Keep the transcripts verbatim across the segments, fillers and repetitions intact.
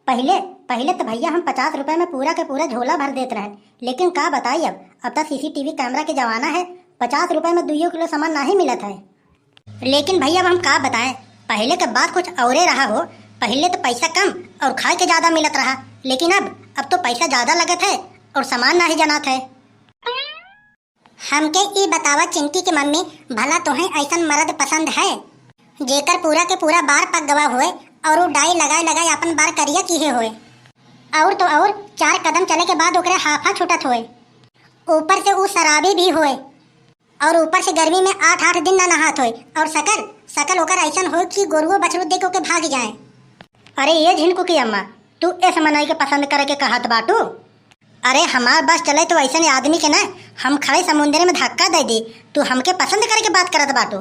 पहिले, पहिले त भइया हम पचास रुपए में पूरा के पूरा झोला भर देत रहन, लेकिन का बताई अब, अब त CCTV कैमरा के जमाना है, पचास रुपए में दुइयो किलो सामान नाहीं मिलत है। लेकिन भइया अब हम का बताएं, पहिले के बात कुछ औरे रहा हो। पहिले त पैसा कम और खाए के ज्यादा मिलत रहा, लेकिन अब, अब तो पैसा ज्यादा लगत है और सामान नाहीं जनात है। हमके ई बतावा चिंकी के मम्मी, भला तोहें ऐसन मर्द पसंद है, जेकर पूरा के पूरा बार पक गवा होए और उ डाई लगाए लगाए अपन बार करिया किहे होए, और तो और चार कदम चले के बाद ओकरे हाफा छूटत होए, ऊपर से उ शराबी भी होए, और ऊपर से गर्मी में आठ आठ दिन ना नहात होए, और शकल, शकल ओकर ऐसन होए कि गोरुओ बछरू देख के ओके भाग जाए। अरे ये झिनकू की अम्मा, तू ऐसे मनई के पसंद करे के कहत बाटू? अरे हमार बस चले तो ऐसने आदमी के ना, हम खड़े समुंदर में धक्का दे दी। तू हमके पसंद करे के बात करत बाटू?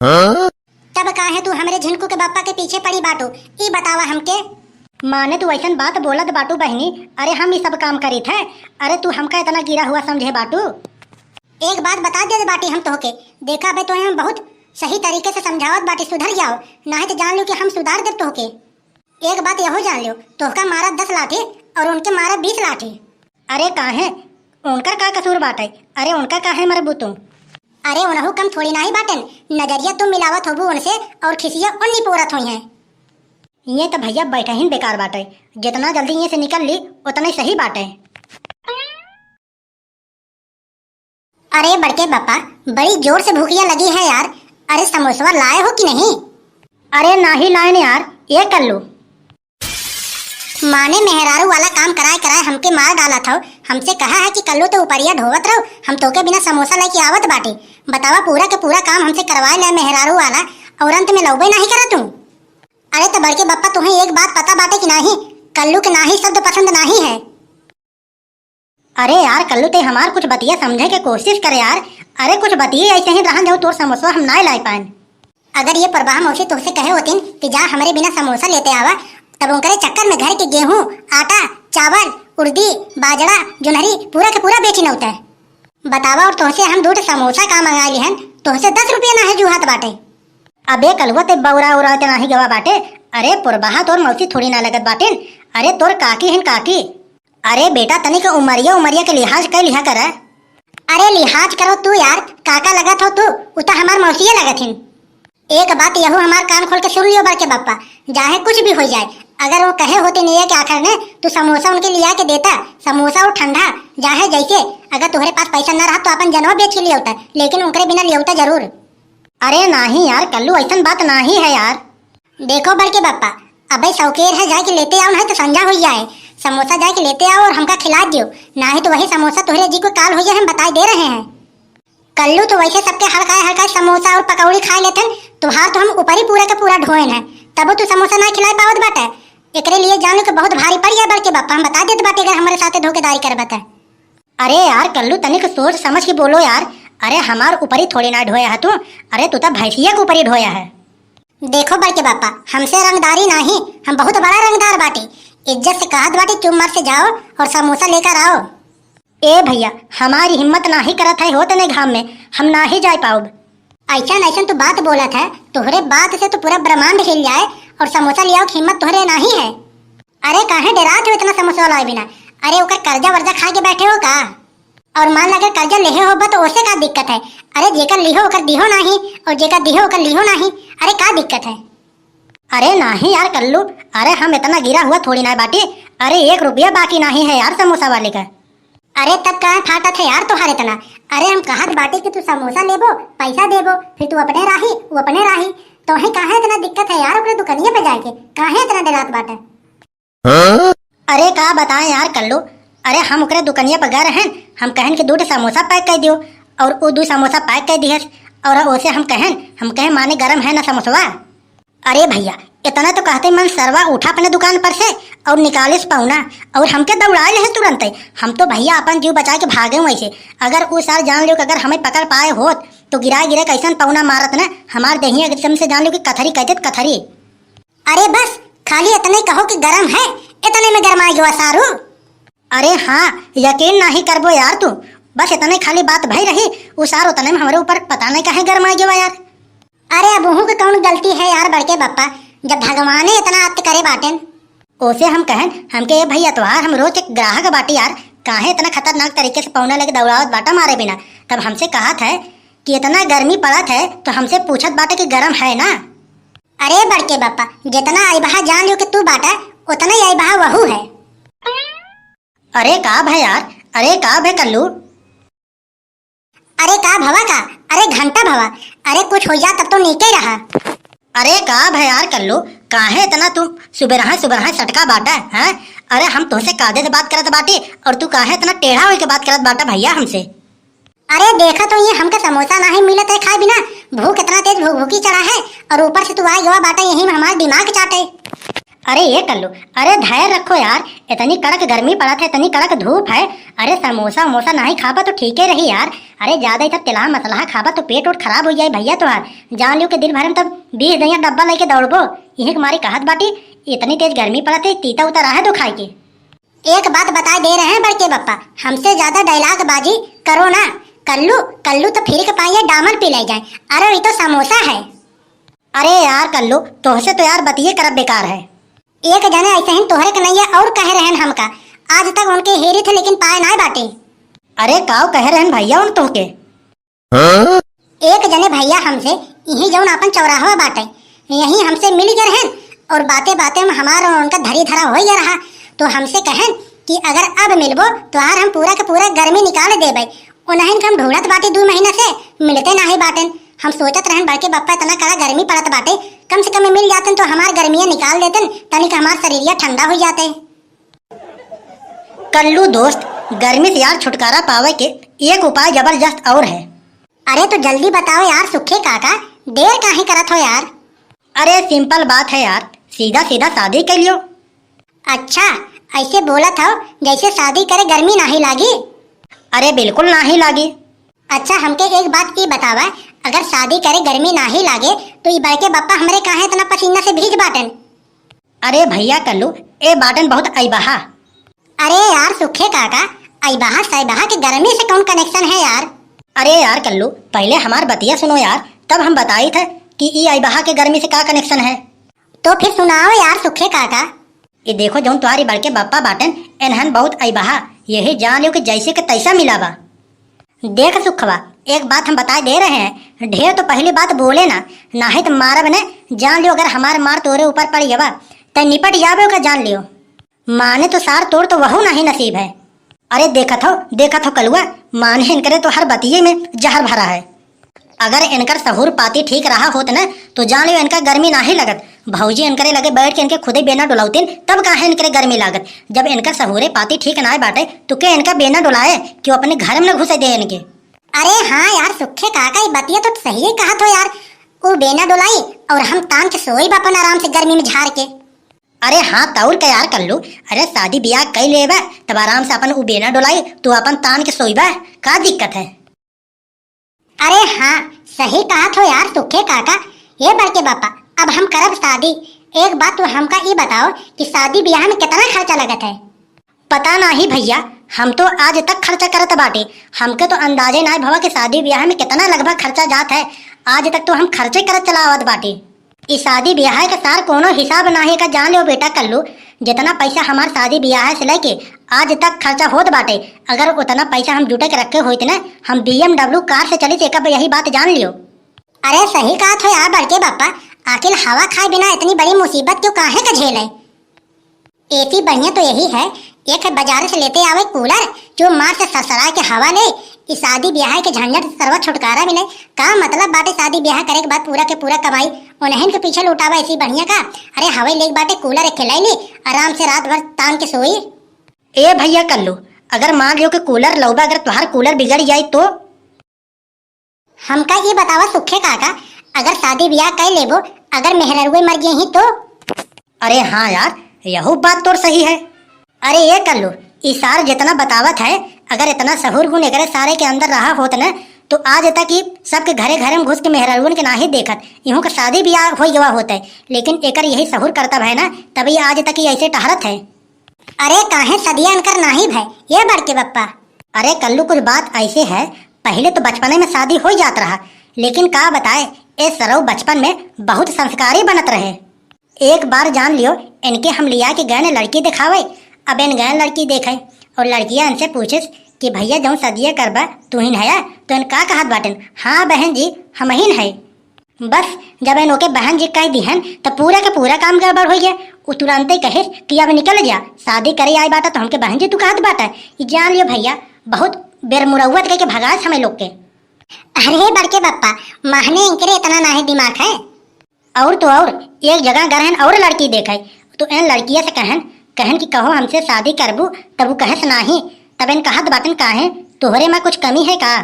हाँ? तब काहे तू हमरे झिनकू के बप्पा के पीछे पड़ी बाटू, ई बतावा हमके। माने तू ऐसन बात बोलत बाटू बहिनी, अरे हम ई सब काम करीत है, अरे तू हमका इतना गिरा हुआ समझे बाटू? एक बात बता दे बाटी हम तोहके, देखा अबे तोहे हम बहुत सही तरीके से समझावत बाटी, सुधर जाओ, नाहीं तो जान लो कि हम सुधार देब तोहके। एक बात यहो जान लो, तोहका मारा दस लाठी और उनके मारा बीस लाठी। अरे काहे, उनकर का कसूर बाटे? अरे उनका काहे मरबू तू? अरे उनहू कम थोड़ी नाहीं बाटेन, नजरिया तुम मिलावत होबू उनसे और खिसिया उन्नी पोरत होई हैं। ये तो भइया बैठा ही बेकार बाटे, जितना जल्दी ये से निकल ली उतना ही सही बाटे। अरे बड़के बापा, बड़ी जोर से भूखिया लगी है यार। अरे समोसवा लाए हो कि नहीं? अरे नाही लाए ने यार, ये कल्लू। माने मेहरारू वाला काम कराए कराए हमके मार डालत हो। हमसे कहा है कि कल्लू तो उपरिया ढोवत रहो, हम तोके बिना समोसा लेके आवत बाटे। बतावा पूरा के पूरा काम हमसे करवाए ले मेहरारू वाला और अंत में लौबे नाही करा तू। अरे तो बड़के बप्पा तुहें एक बात पता बाटे कि नाही, कल्लू के नाही शब्द पसंद नाही है। अरे यार कल्लू, ते हमार कुछ बतिया समझे के कोशिश करे यार। अरे कुछ बतिये ऐसे ही रहन जाऊ, तोर समोसवा हम नाय लाए पाएन। अगर ये परबाह मौसी तोहसे कहे होतिन कि जा हमरे बिना समोसा लेते आवा, तब उनकरे चक्कर में घर के गेहूं, आटा, चावल, उर्दी, बाजरा, जोन्हरी पूरा के पूरा बेची नौते। बतावा, और तोहसे हम दू ठे समोसा का मंगा लिहन, तोहसे दस रुपया ना है जुहात बाटे। अबे कलुआ, ते बौरा उरा ते नाही गवा बाटे। अरे पुरबाहा तोर मौसी थोड़ी ना लगत बाटिन। अरे तोर काकी हिन काकी। अरे बेटा, तनिक उमरिया उमरिया के लिहाज कर लिहा कर। अरे लिहाज करो तू यार, काका लगत हो तू, उ त हमार मौसिये लगत हिन। एक बात यहू हमार कान खोल के सुन लियो बड़के बप्पा, चाहे कुछ भी हो जाए, अगर वो कहे होते नहीं है कि आखिर ने तू समोसा उनके लिया के देता, समोसा और ठंडा, चाहे जैसे, अगर तुम्हारे पास पैसा न रहा तो अपन जनवा बेच के लिया होता, लेकिन उनके बिना लिया होता जरूर। अरे नाही यार कल्लू, ऐसन बात नाही है यार। देखो बड़के बप्पा, अबे शौकेर है, जाके लेते आओ, नहीं तो संझा हो जाए। समोसा जाके लेते आओ और हमका खिला दियो, नहीं तो वही समोसा तोहरे जी को काल हो जाए, हम बताए दे रहे हैं। कल्लू तो वैसे सबके हल्का हल्का समोसा और पकौड़ी खाए लेथन, तुहार तो हम ऊपरी पूरा के पूरा ढोएन है, तबो तू समोसा ना खिलाए पावत बाटे। एकरे लिए जान लो कि बहुत भारी पड़ गया बड़के बप्पा, हम बता देत बाटे अगर हमारे साथे धोखेदारी करबा त। अरे यार कल्लू, तनिक सोच समझ के बोलो यार। अरे हमार ऊपरी थोड़ी ना ढोया है तू, अरे तू तो भैंसिया के ऊपरी ढोया है। देखो बड़के बापा, हमसे रंगदारी नाही, हम बहुत बड़ा रंगदार बाटी। इज्जत से कहत बाटी, चुप मर से जाओ और समोसा लेकर आओ। ए भैया, हमारी हिम्मत नाही करत है होत ने घाम में, हम नाही जाए पाउब। ऐसन ऐसन तू बात बोलत है, तोहरे बात से तो पूरा ब्रह्मांड हिल जाए और समोसा लियाओ की हिम्मत तोहरे नाही है। अरे काहे डेरात हो इतना समोसा वाला बिना? अरे ओकर कर्जा वर्जा खा के बैठे हो का? और मान ला अगर कर्जा लेहे होबा तो ओसे का दिक्कत है? अरे जेकर लिहो ओकर दिहो नाही और जेकर दिहो ओकर लिहो नाही, अरे का दिक्कत है? अरे नाही यार कल्लू, अरे हम इतना गिरा हुआ थोड़ी ना बाटी। अरे एक रुपया बाकी नाही है यार समोसा वाले का। अरे तब काहे फाटत है यार तोहार इतना? अरे हम कहत बाटी कि तू समोसा लेबो, पैसा देबो, फिर तू अपने राही, वो अपने राही, तोहे काहे इतना दिक्कत है यार ओकरे दुकनिया पे जाए के? काहे इतना डेरात बाटे? अरे का बताएं यार कल्लू, अरे हम ओकरे दुकनिया पर गए रहन, हम कहन कि दू ठे समोसा पैक कर दियो, और वो दू समोसा पैक कर दिहस, और ओसे हम कहन, हम कहे माने गरम है ना समोसवा। अरे भैया, इतना तो कहते मन सरवा उठा अपने दुकान पर से और निकालिस पौना और हमके दौड़ाए ले तुरंत। हम तो भैया अपन जीव बचाए के भागे वहीं से। अगर उ सार जान लियो कि अगर हमें पकड़ पाए होत तो गिराए गिराए कैसन पौना मारत ना, हमार देहिया एकदम से जान लियो कि कथरी कहते कथरी। अरे बस, खाली इतने कहो कि गरम है, इतने में गरमाए गवा सारू। अरे हाँ, यकीन नाही करबो यार तू, बस इतने खाली बात भई रही, उ सार उतने में हमरे ऊपर पता नहीं काहे गरमाए गवा यार। अरे अब उहू के कौन गलती है यार बड़के बप्पा, जब भगवाने इतना अत करे बाटेन। ओसे हम कहेन, "हमके ए भइया तोहार हम रोज एक ग्राहक बाटी यार, काहे इतना खतरनाक तरीके से पौना लेके दौड़ावत बाटा मारे बिना?" तब हमसे कहत है कि "इतना गर्मी पड़त है तो हमसे पूछत बाटे कि गरम है ना?" अरे बड़के बापा, जितना अइबहा जान लियो कि तू बाटा, उतना ही अइबहा वहू है। अरे का भे यार, अरे का भे कल्लू? अरे का भवा का, अरे घंटा भवा, अरे कुछ हो जा तब तो नीके रहा। अरे का भे यार कल्लू, काहे इतना तुम सुबेरहा सुबेरहा सटका बाटा, हैं? अरे हम तोहसे कायदे से बात करत बाटी और तू काहे इतना टेढ़ा होके बात करत बाटा भइया हमसे? अरे देखा तो ये हमका समोसा नाही मिलत है खाए बिना, भूख इतना तेज भूख भूखी चढ़ा है और ऊपर से तू आ गवा बाटा यही में हमार दिमाग चाटे। अरे ये कल्लू, अरे धैर्य रखो यार, इतनी कड़क गर्मी पड़त है, इतनी कड़क धूप है। अरे समोसा वमोसा नाही खाबा तो ठीके रही यार। अरे ज्यादा इतना तेलहा मसलहा खाबा तो पेट ओट खराब हो जाए भइया तोहार। जान लियो कि दिन भर में तब बीस दहिया डब्बा लेके दौड़बो। यही के मारे कहत बाटी, इतनी तेज गर्मी पड़त है, तीता उता रहे दो खाए के। एक बात बताए दे रहे हैं बड़के बप्पा, हमसे ज्यादा डायलॉग बाजी करो ना। कल्लू, कल्लू तो फिर के पाइए डामन पी ले जाए। अरे ये तो समोसा है। अरे यार कल्लू, तोहसे तो यार बतिये करब बेकार है। एक जने ऐसे ही तोहरे के नैया और कहे रहन हमका, आज तक उनके हेरी थे लेकिन पाए नाय बाटे। अरे काव कहे रहन भइया उन तोहके? हाँ? एक जने भइया हमसे यही जौन आपन चौराहा बाटे, यही हमसे मिल गए रहन और बाते बाते में हमार और उनका धरी धरा हो गया रहा, तो हमसे कहन कि अगर अब मिलबो तो यार हम पूरा के पूरा गर्मी निकाल देबे। उन्हन के हम ढूंढत बाटी दू महीना से, मिलते नाही बाटेन। हम सोचत रहन बड़के बप्पा इतना कड़ा गर्मी पड़त बाटे, कम से कम मिल जातेन तो हमार गर्मियाँ निकाल देतेन, तनिक हमार शरीरिया ठंडा हो जाते। कल्लू दोस्त, गर्मी से यार छुटकारा पावे के एक उपाय जबरदस्त और है। अरे तो जल्दी बताओ यार सुखे काका, देर काहे करत हो यार? अरे सिंपल बात है यार, सीधा सीधा शादी कर लियो। अच्छा, ऐसे बोलत हो जैसे शादी करे गर्मी नाही लागी। अरे बिल्कुल नाही लागी। अच्छा हमके एक बात ई बतावा, अगर शादी करे गर्मी नाही लागे तो ई बड़के बप्पा हमरे काहे इतना पसीना से भीज बाटन? अरे भइया कल्लू, ए बाटन बहुत अइबहा। अरे यार सुखे काका, अइबहा सइबहा के गर्मी से कौन कनेक्शन है यार? अरे यार कल्लू, पहले हमार बतिया सुनो यार, तब हम बताई थे कि ई अइबहा के गर्मी से का कनेक्शन है। तो फिर सुनाओ यार सुखे काका। ये देखो जौन तुम्हारी बड़के बप्पा बाटन, एनहन बहुत अइबहा, यही जान लियो कि जैसे के तैसा मिला बा। देख सुखवा, एक बात हम बताए दे रहे हैं, ढेर तो पहली बात बोले ना, नाही तो मारब ने, जान लियो अगर हमार मार तोरे ऊपर पड़ गवा, त निपट जाबे ओका जान लियो। माने तो सार तोर तो वहू नाही नसीब है। अरे देखत हो, देखत हो कलुआ, माने इनकरे तो हर बतिये में जहर भरा है। अगर इनकर सहूर पाती ठीक रहा होत न, तो जान लियो इनका गर्मी नाही लगत। भौजी इनकरे लगे बैठ के इनके खुदे बेना डोलावतीन, तब काहे इनकरे गर्मी लागत? जब इनका सहूरे पाती ठीक नाय बाटे, तो के इनका बेना डोलाए कि वो अपने घर में न घुसे दे इनके? अरे हाँ यार सुखे काका, ई बतिया तो सही कहत हो यार। ऊ बेना डोलाई और हम तान के सोइब अपन आराम से गर्मी में झार के। अरे हाँ, तौर का यार कल्लू, अरे शादी ब्याह कई लेबा, तब आराम से अपन ऊ बेना डोलाई, तू अपन तान के सोइबा, का दिक्कत है? अरे हाँ, सही कहत हो यार सुखे काका। ये बड़के बापा, अब हम करब शादी। एक बात तू हमका ई बताओ कि शादी ब्याह में कितना खर्चा लगत है? पता नाही भइया, हम तो आज तक खर्चा करत बाटे। हमके तो अंदाजे नाही भवा कि शादी ब्याह में कितना लगभग खर्चा जात है। आज तक तो हम खर्चे करत चला आवत बाटे। ई शादी ब्याह के सार कोनो हिसाब नाही का जान लियो बेटा कल्लू, जितना पैसा हमार शादी ब्याह से लेके आज तक खर्चा होत बाटे, अगर उतना पैसा हम जुटे के रखे होइत न, हम B M W कार से चलित, एक यही बात जान लियो। अरे सही कहत हो यार बड़के बापा, आखिर हवा खाए बिना इतनी बड़ी मुसीबत क्यों काहे का झेले? एसी बढ़िया तो यही है, एक है बाजार से लेते आवे कूलर, जो मार से सरसरा के हवा ले, ई शादी ब्याह के झंझट से सरवा छुटकारा मिले। का मतलब बाटे शादी ब्याह करे के बाद पूरा के पूरा कमाई उन्हन के पीछे लुटावा एसी बढ़िया का? अरे हवा ले के बाटे कूलर एक खिलाई ली, आराम से रात भर तान के सोई। ए भइया कल्लू, अगर मान लियो कि कूलर लौबा, अगर तुहार कूलर बिगड़ जाई तो? हमका ई बतावा सुखे काका, अगर शादी ब्याह कर लेबो, अगर मेहररुए मर गए ही तो? अरे हाँ यार, यहू बात तोर सही है। अरे ये कल्लू, ई सार जितना बतावत है, अगर इतना सहूर गुण एकरे सारे के अंदर रहा होत न, तो आज तक ई सबके घरे घरे में घुस के मेहररुअन के नाही देखत, इहू का शादी ब्याह हो गवा होत है, लेकिन एकर यही सहूर करता भय ना, तभी आज तक ई ऐसे टहरत है। अरे काहे सदिया इनकर नाही भय, ये बड़के बप्पा? अरे कल्लू, कुछ बात ऐसे है, पहले तो बचपने में शादी हो जात रहा, लेकिन का बताए, ए सरऊ बचपन में बहुत संस्कारी बनत रहे। एक बार जान लियो, इनके हम लिया के गए न लड़की देखावे। अब इन गए लड़की देखे और लड़किया इनसे पूछिस कि भैया, जौन सदिया करबा तुहिन हया, तो इन का कहत बाटेन, हाँ बहन जी, हमहिन है। बस, जब इन ओके बहन जी कह दिहन, त पूरा के पूरा काम गड़बड़ हो गया। उ तुरंते कहिस कि अब निकल जा, शादी करे आए बाटा तो हमके बहन जी तू कहत बाटा। ई जान लियो भैया, बहुत बेरमुरौवत कह के भगास हमें लोग के। अरे बड़के बप्पा, महने इनकरे इतना नाहे दिमाग है। और तो और, एक जगह गए रहन और लड़की देखे, तो इन लड़किया से कहन, कहन कि कहो हमसे शादी करबू, तब वो कहस नाही। तब इन कहत बाटन काहे, तोहरे में कुछ कमी है का?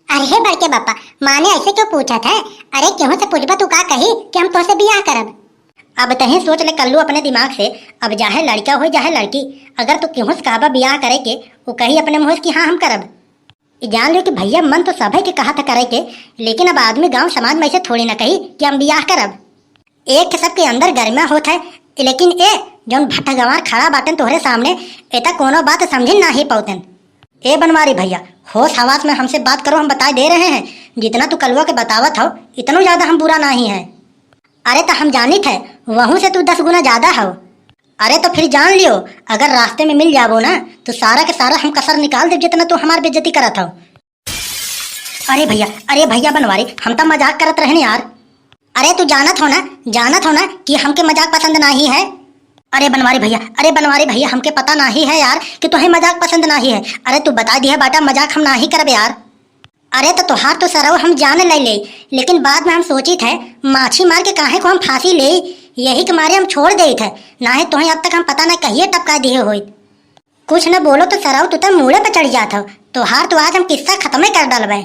अरे बड़के बप्पा, माने ऐसे क्यों पूछत है? अरे केहू से पूछबा तू का कही कि हम तोहसे बियाह करब? अब तही सोच ले कल्लू अपने दिमाग से, अब चाहे लड़का हो चाहे लड़की, अगर तू केहू से कहबा बियाह करे के, वो कही अपने मुँह से कि हाँ हम करब। ई जान लियो कि भैया मन तो सभे के कहत है करे के, लेकिन अब आदमी गांव समाज में ऐसे थोड़ी ना कही कि हम बियाह करब। एक के सबके अंदर गरिमा होत है, लेकिन ए जौन भट्ठा गंवार खड़ा बाटन तोहरे सामने, एता कोनो बात समझिन नाही पावतन। ए बनवारी भैया, होश हवास में हमसे बात करो, हम बताए दे रहे हैं, जितना तू कलुआ के बतावत हो, इतनो ज्यादा हम बुरा नाही है। अरे त हम जानित है, वहू से तू दस गुना ज्यादा हो। अरे तो फिर जान लियो, अगर रास्ते में मिल जाबो ना, तो सारा के सारा हम कसर निकाल देब, जितना तू हमार बेइज्जती करत हो। अरे भैया, अरे भैया बनवारी, हम त मजाक करत रहने यार। अरे तू जानत हो ना, जानत हो ना कि हमके मजाक पसंद नाही है। अरे बनवारी भैया, अरे बनवारी भैया, हमके पता नाही है यार कि तोहे मजाक पसंद नाही है। अरे तू बता दिया बाटा, मजाक हम नाही करब यार। अरे तो तोहार तो सरऊ हम जान ले ले, लेकिन बाद में हम सोचित है, माछी मार के काहे को हम फांसी ले, यही के मारे हम छोड़ देत है, नाहे तोहे अब तक हम पता ना कहिए टपका दिए होइत। कुछ न बोलो तो सरऊ, तू तो मूड़े पे चढ़ जात हो। तोहार तो आज हम किस्सा खत्मे कर डालबे।